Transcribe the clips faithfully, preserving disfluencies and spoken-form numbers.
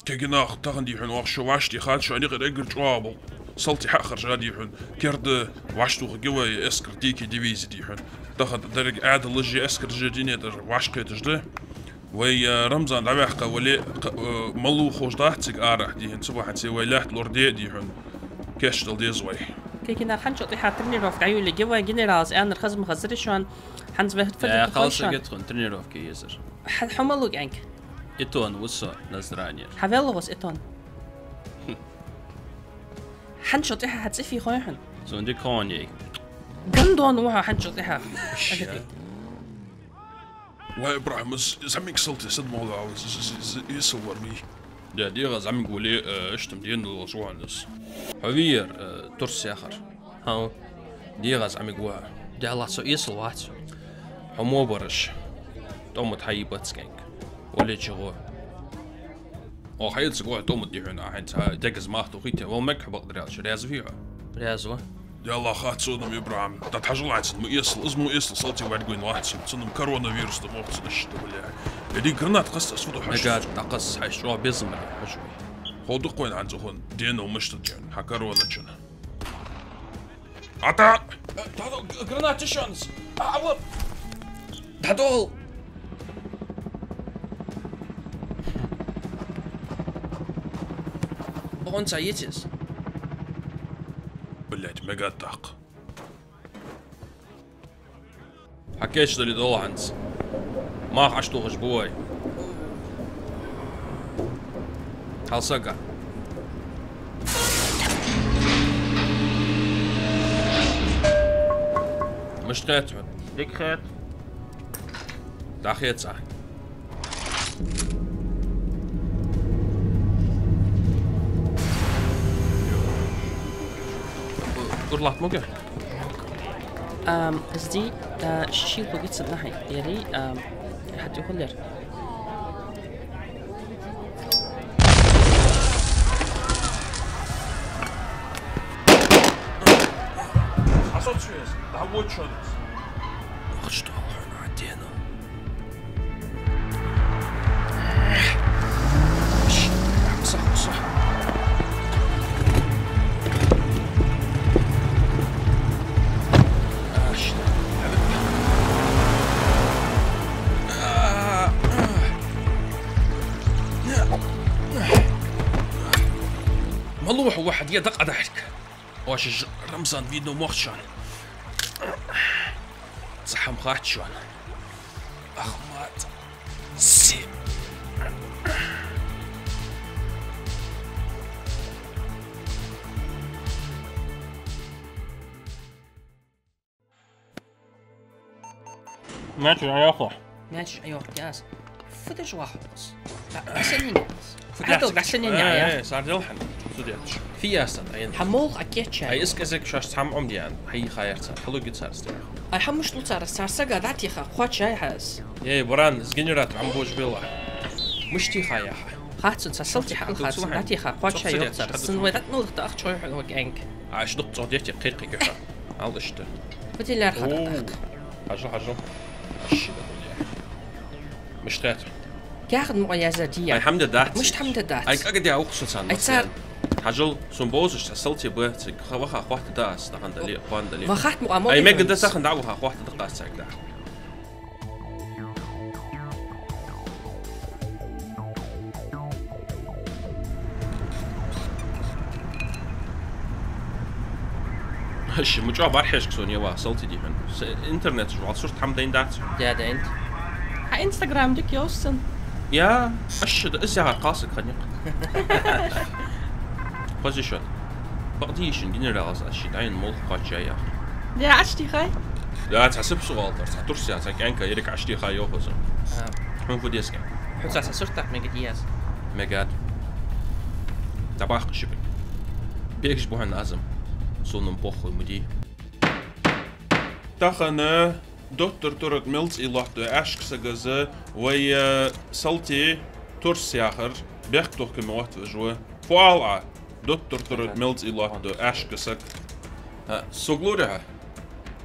Кегий нах, тахан дий хьона оаха шо вӀаштӀехьа, шоана юкъера эггара чӀоагӀа бола салти хьахаржа дий хьона. Керда вӀаштӀехьа гивай эскар, дикий дивизи дий хьона. Тахан деррига Ӏаьдалаш а, эскараш а дийна тӀара вӀашагӀкхеташ да. Вай, э, Рамзан дӀаваьккха вале, кх-, э, малув ховш дац цига арахьа дий хьона, цу бахьанца вай лаьтта лораде дий хьона. Кийчдала деза вай. Кегий нах, хӀанз чу тӀехьа тренировка дӀайолалургья вай, генералас аьннар хаза ма хазар шоана. ХӀанз вай хӀаьта фаза Э, тӀа халса хой шоана. Гет хьона тренировка езар. Хьа-, хьо малув кӀаьнк? Итон ва со, Назрани. Хьа велла гӀос Итон? ХӀанз чу тӀехьа хьа цӀи фу хой хьона? Сона дика ховнай. Гандон ва хьо хӀанз чу тӀехьа. Ага. Вай, ИбрахӀим, из, из зӀамига салти сад ма вала, из, из, из, из, из эсала вар вий. Да, дегӀа зӀамига вале, э, иштта-м денал волаш ва хьона из. Хьо вий ер, э, турс яхар? ХӀа. ДегӀа зӀамига ва. Даьллахь, со эсала вац. Хьо мо бараш. ТӀом тӀа хьаийбац кӀаьнк. Вале чӀоагӀа. Оаха хьаэцаргва хьо тӀом тӀа дий хьона, а хӀанз цхьа дегаза мах тохийте. Вала мег хьо бакъдар аьлча. Раьза вий хьо? Раьза ва. Даьллахь, хац сона-м, ИбрахӀим. ТӀатӀа хьажал Ӏа цунна, ма эсала, из ма эсала салти варгвайна вац. Цунна-м коронавирус да мохцанаш да, бля. Эди гранат кхасса ас фу ду хьажа. Мега, дӀакхасса, хьайша чӀоагӀа безам ма ле хьажа вай. Ховдакх вайна хӀанз хьона, денал мишта да, хьа короначун. АтӀа! ДӀадоал, г-, граната шоана из. А, а, вот! ДӀадоал! Бокъонца еций из? Блядь, мега тӀаккха. Хьакийчдале дола хӀанз. Мах Ӏотохаш ба вай. Хьал сага. Мишта хет хьона? Дика хет. ДӀахеца. Урлат муга? Ам, зди, а, ши хӀугица нахьи, яри, ам, хьатӀехулер. Асоцвес, да вот что. Ох, что он оденул. Малув хьо, вахьад, е дакъа дӀахьирк. Оаш Рамзан видно мохчан. Цхьа хӀама хац шоана. Ахмат. Си. Мяч Ӏайоху. Мяч Ӏайоху, яс. Фу деш вахус? Гасанин яс. Фу деш? Гасанин яс. Э, э, сардел хьан. Фу деш? Фиясан, айн. Хьамол а кеча. Ай, иск эзек шаш цхьам ом диан. Хьай хайрца. Хьалуги царсте. Ай, хьамуш лу царс, царсага датиха, кхочай хас. Эй, баран, с генератор ам бож бела. Мушти хаяха. Хацун са салтиха, хацун датиха, кхочай йохцар. Сын вай дат малхта ах чой хьо кенг. Аш дук цо дети, кхир кхир. Ал ишта. Футиляр хататак. Хажу, хажу. Аши да хули. Мишта хет? Кяхад мука яза дия. Ай, хӀама дац. Мишта хӀама дац? Ай, кага дия ухсу цан. Ай, цар. Хьажал, сум бозуш, са салти ба, цик, ха-, ваха хвахта да ас, тахан дали, хван дали. Вахат мука мо. Ай, мега да тахан да, ваха хвахта да кас цик да. Ши, муча бархьешка сон ева, салти дихьан. С-, интернет жвал сурт хӀама дайн дац. Я дайн. А Instagram дик йоссен. Я, аши да, из яхар кхалсаг ханек. Позишот. Бакъдийшин генерал аз аши, дайн мол кхача я. Я, ашти хай? Я, цхьа сип сугӀалтар, цхьа турс я, цхьа кӀаьнка, ерриг ашти хай йохоза. А. ХӀун фу дескан? ХӀу цхьа суртах мега дияс. Мегад. Табах шипик. Бегш бухьан азам. Сонум похуй муди. Тахан доттор турат мелц и лохту ашк сагаза вай, э, салти турс яхар бехтухка мегӀот важва. Фу ал а? Доттор турат мелц и лохту ашк саг. А, суглуриха?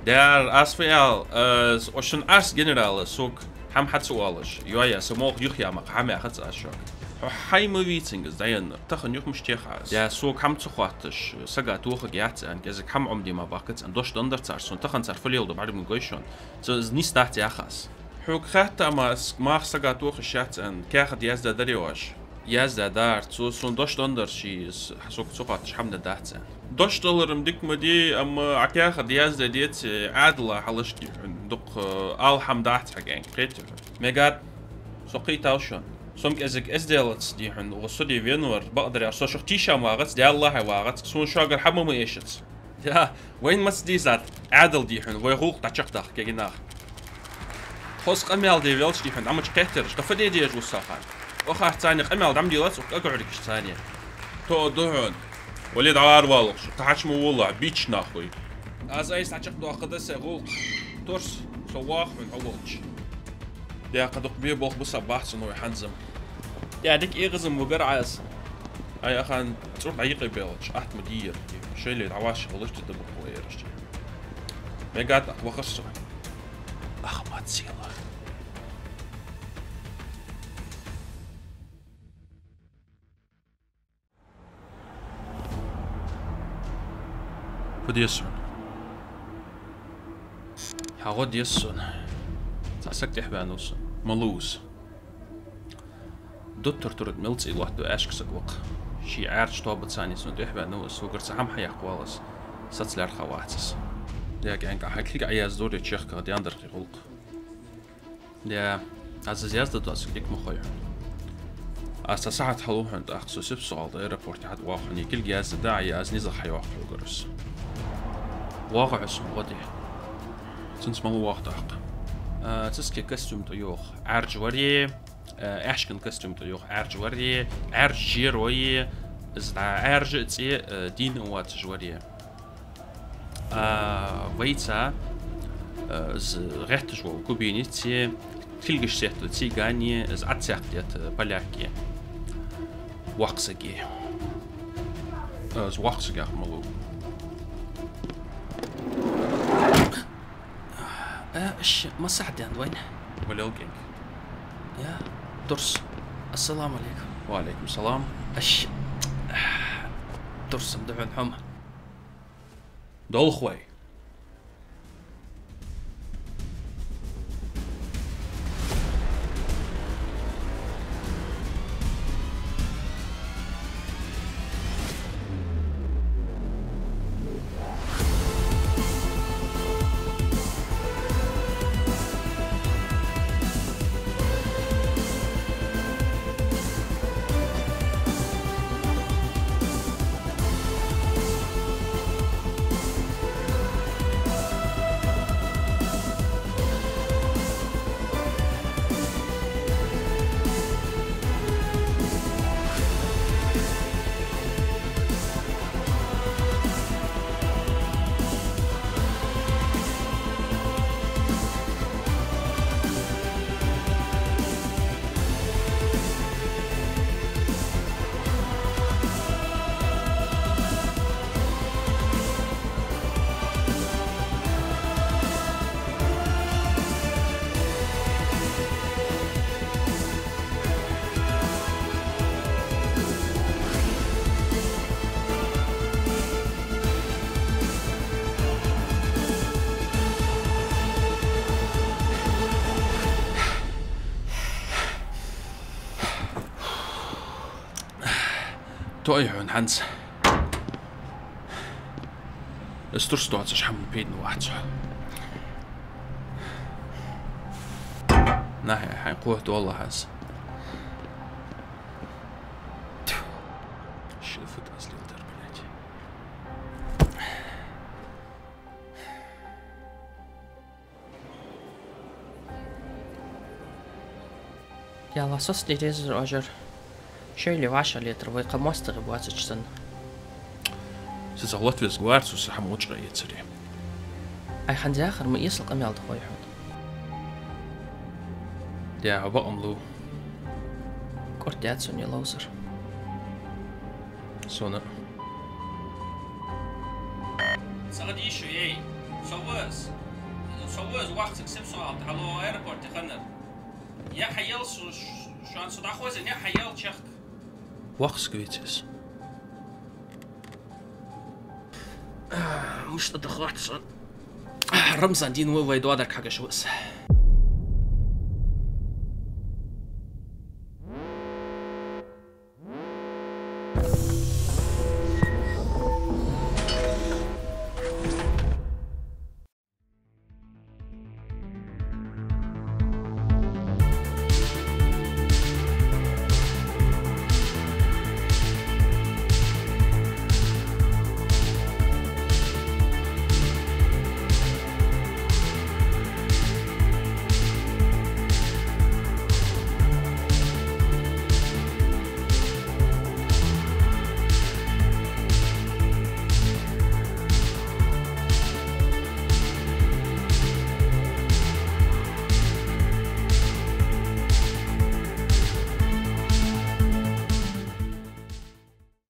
Дяр, ас фу ал, э, с-, ошун ас генерала суг хӀам хьацу алаш. Йоя, са мох юх ямах, хӀам яхац ас шок. Хьо хьай ма вий цунга из дӀаеннар, тахан юха мишта тех Ӏа из? Я, сога хӀама ца хоатташ, сага тохаргьяц аьнна, кӀезига хӀама Ӏомаде ма баккхац аьнна, дош деннадар цар сона, тахан цар фу леладу бӀаргагой шоана. Цо из нийса дац яхаш. Хьога хаьттад-м аз, маха сага тохаш яц аьнна, каьхат яздаь дарий оаш? Яздаь дар. Цо сона дош деннадар ший из, сога ца хоатташ хӀама дац аьнна. Дош далар-м дика ма дий, амма Ӏа каьхат яздаь деце, Ӏаьдала хьалаш дий хьона, дукха ала хӀама дац хьа кӀаьнк, кхетий хьона. Мегад, со кхийтав шоана. Со-м кӀезига эзделаца дий хьона, укх суде венавар, бакъдар аьлча, со шух тийша-м вагӀац, Даьла Аллахьа вагӀац, сона шугара хӀама ма эшац. Я, вайна маца дийзад, Ӏаьдал дий хьона, вай гӀулакх дӀачакхдаккха кагий наха. Хоза къамаьл де велча дий хьона, Ӏа мича кхетараш, тха фу де дезаш ва со хана? Оха царна къамаьл дӀа ма делац, укх кӀагӀаргаш царна. Тоъал да хьона. Вале, дӀааравалахь, кхы хьача ма волахь, бича нах вай. Аз айса дӀачакхдоаккхаргда сай гӀулакх. Торс, со воагӀа хьона хьо волча. Дяка дукха бе болх ба са бахьа цун вай хӀанз-м. Я дика эгӀазам вагар Ӏа из. Ай, ахан, цӀур дӀайикъе белча, атта ма дий ер. Шоайла дӀаваша гӀулакх де дабукъ вай ераш. Мегад, ах вахар со. Ахмат сила. Фу деза сона? ХӀа, гӀо деза сона. Цхьа саг тӀехваьннав сона. Малув из? Доттар турат мел цӀи лоаттаду аьшка саг ва-кх. Ший Ӏаьржача тоабаца цхьана сона тӀехваьннав из, согара цхьа хӀама хьаяккха воалл из. Саца лаьрхӀа вац из. Дяка аьнка хьа кулг Ӏояздаьдора чехка дендара гӀулакх. Я, аз из яздаь доацилга дика ма хой хьона. Аз цхьа сахьат хьалу хьона, тӀаккха со Сипсо-ГӀалий аэропорте хьатӀавоагӀа хьона, е кулг яздаь да Ӏа, е аз низагӀа хьайоаккх хьогара из. ВоагӀа хьо сона гӀо де. Цунца мала воагӀа тӀаккха? А, цӀаский костюм тӀайоагӀа Ӏаьржа вар е, а, аьшкан костюм тӀайоагӀа Ӏаьржа вар е, Ӏаьржа жер вар е, из дӀа Ӏаьржа а цӀи, а, дийна а воацаш вар е. А, вайца, а, из гӀетташ вола кубинец е, кулгаш сеттаду циган е, из Ӏадсаькх дет, а, поляк е. Воккха саг е. А, из воккха саг яха малув. А, аш, масса хьаденад вайна? Валел кӀаьнк. Я, дурс. Ассаламу Ӏалайкум. Ва Ӏалайкум салам. Аш, дурс-м да хьона хӀама. Долх вай. Тоъий хьона хӀанз. Из турс доацаш хӀама пайдана вац хьо. Нахьа, хьайна кхота доалахь аз. Тьфу. Ши фут аз лелдар, блядь. Ялла, соцаде дезар оаш. Шоайла вӀашагӀлетар вай кхы моастагӀий боацача санна. Са цхьа лотвес гварцу са хӀама гучкъа эцаре. Ай, хӀанз яхар ма эсала къамаьл да хой хьона. Дяхьа бакъам лу. КӀордадаьд сона е ловзар. Сона. Ца гӀадийша, эй! Со ва из. Со ва из, воккха саг Сипсо-ГӀалий тӀа хьалу аэропорте хиннар. Я хьаел со, ш-, Шоана со дӀахоза, не хьаял чехка. Вахсга вецес. Мишта да хатта шоана. Рамзан дийнахьа вай доадарга хьагаш ва из.